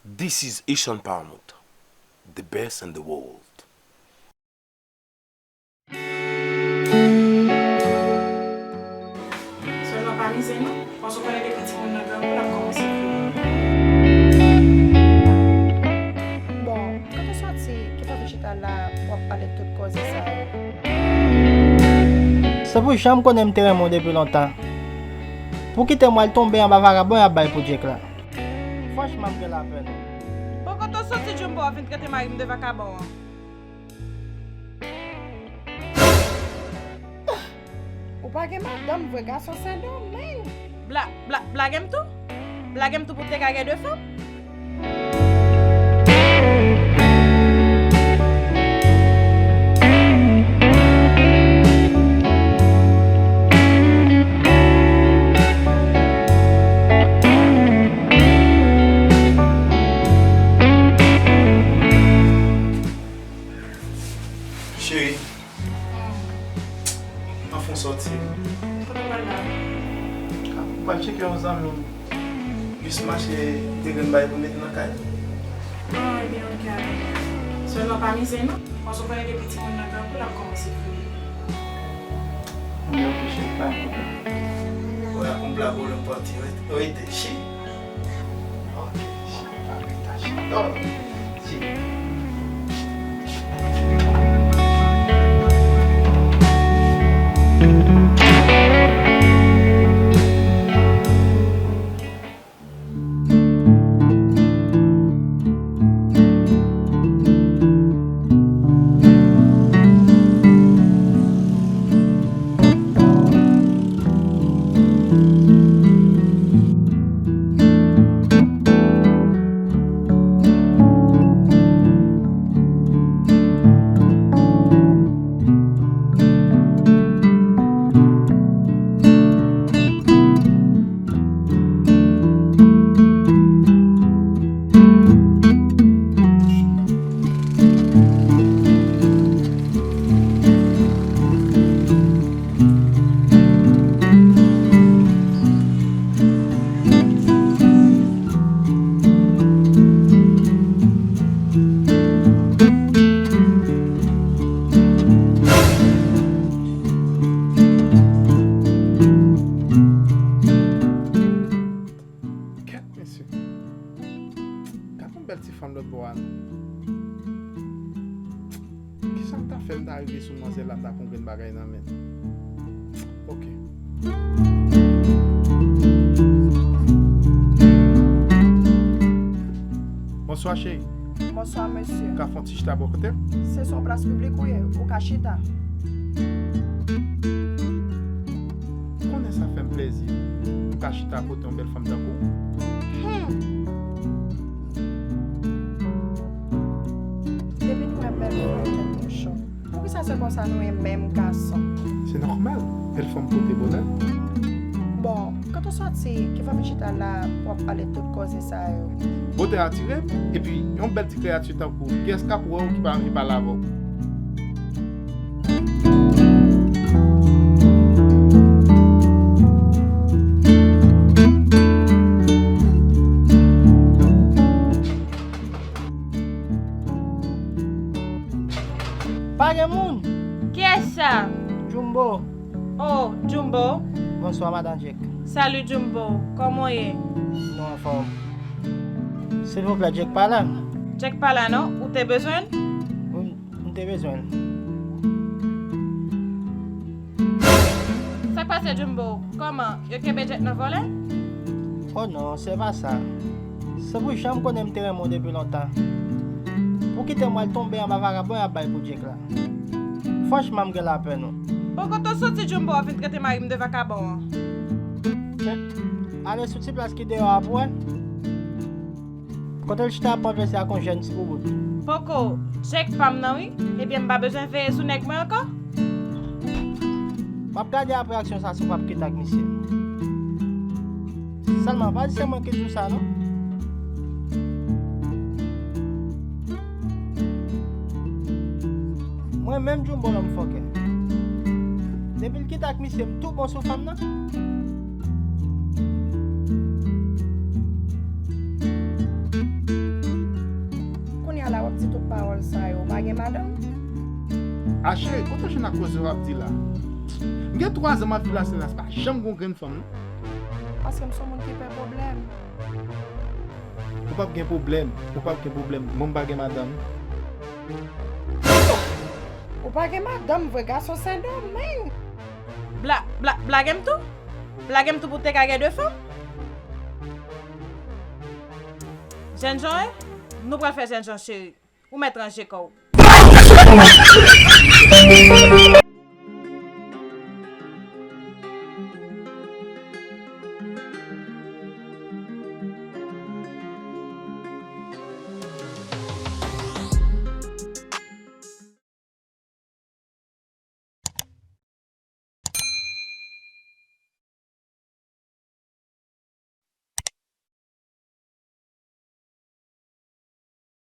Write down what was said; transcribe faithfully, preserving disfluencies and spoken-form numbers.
This is Haitian Paramount, the best in the world. Sèlman pa mize non, paske w konnen depi timoun nan grangou, l ap kòmanse kriye. Bon, kote w soti ki fè w vin chita la, w ap pale tout koze sa yo? Se pou jan m konnen m te renmen w depi lontan. Pou kite m al tonbe anba vagabon y ap bay pou Djek la. Franchman, m gen lapè non. Bon, kote w soti Jumbo ap vin trete mari m de vakabon an? Ou pa gen madanm vre, gason Sendomeng. Bla, bla, blage m tou? Blage m tou pou te ka gen de fanm? Cheri, m ap fè yon sòti. Kote w pral la? M pral tcheke yon zanmi m. Jis mache, m te gen bagay pou mete nan kay. Ah, ebyen, oke, alò. Sèlman pa mize non. Paske w konnen depi timoun nan grangou, l ap kòmanse kriye. Ebyen, oke, cheri, pa gen pwoblèm. Wè, yon pla bolo m pati, rete, rete, cheri. Ok, cheri, pa rete, cheri. Oh, cheri. Kèt, mesye. Gad yon bèl ti fanm lòt bò a non. Kisa m ta fè m ta rive sou manzèl la, m ta pran yon grenn bagay nan men l. Ok. Bonswa, cheri. Bonswa, mesye. Ou ka fè yon ti chita bò kote m? Se sou yon plas piblik ou ye, ou ka chita. Ou konnen sa fè m plezi. M ka chita kote yon bèl fanm tankou w. Hmm. Depi nou wè bèl fanm, tèt nou cho. Poukisa se konsa nou ye menm gason? Se nòmal. Bèl fanm pote bonè. Bon, kote w soti ki fè w vin chita la pou w ap pale tout koze sa yo? Bote atire m, epi yon bèl ti kreyati tankou w, kiyès k ap wè w ki pa anvi pale avè w? Pa gen moun. Kiyès sa? Jumbo. Oh, Jumbo. Bonswa, madan Djek. Salut, Jumbo. Kòman w ye? Nou anfòm. Silvouplè, Djek pa la? Djek pa la, non. Ou te bezwen l? Wi, m te bezwen l. Sa k pase, Jumbo? Kòman? Yo kenbe Djek nan vòlè? Oh non, se pa sa. Se pou jan m konnen m te renmen w depi lontan. Pou kite m al tonbe anba vagabon y ap bay pou Djek la. Franchman, m gen lapè non. Bon, kote w soti Jumbo ap vin trete mari m de vakabon an? Kèt, ale sou ti plas ki deyò a pou wè. Kote l chita ap pran plezi ak yon jèn ti boubout. Poko, Djek pa m nan wi. Ebyen, m pa bezwen veye sou nèg mwen ankò? M ap gade apre aksyon sa si w p ap kite ak misye. Sèlman pa di se mwen ki di w sa non. Mwen menm Jumbo lòm fòkè. Depi l kite ak misye, m tou bon sou fanm nan. Pawòl sa yo, ou pa gen madanm? A cheri, kote w jwenn ak koze w ap di la? M gen twa zan m ap viv la, Selnas, pa janm gon grenn fanm, non. Paske m se yon moun ki pè pwoblèm. Ou p ap gen pwoblèm, ou p ap gen pwoblèm. Mwen m pa gen madanm. Ou pa gen madanm vre, gason Sendomeng. Bla, bla, blage m tou? Blage m tou pou te ka gen de fanm? Jènjan, wi? Nou pral fè jènjan, cheri. Ou mèt ranje kò w.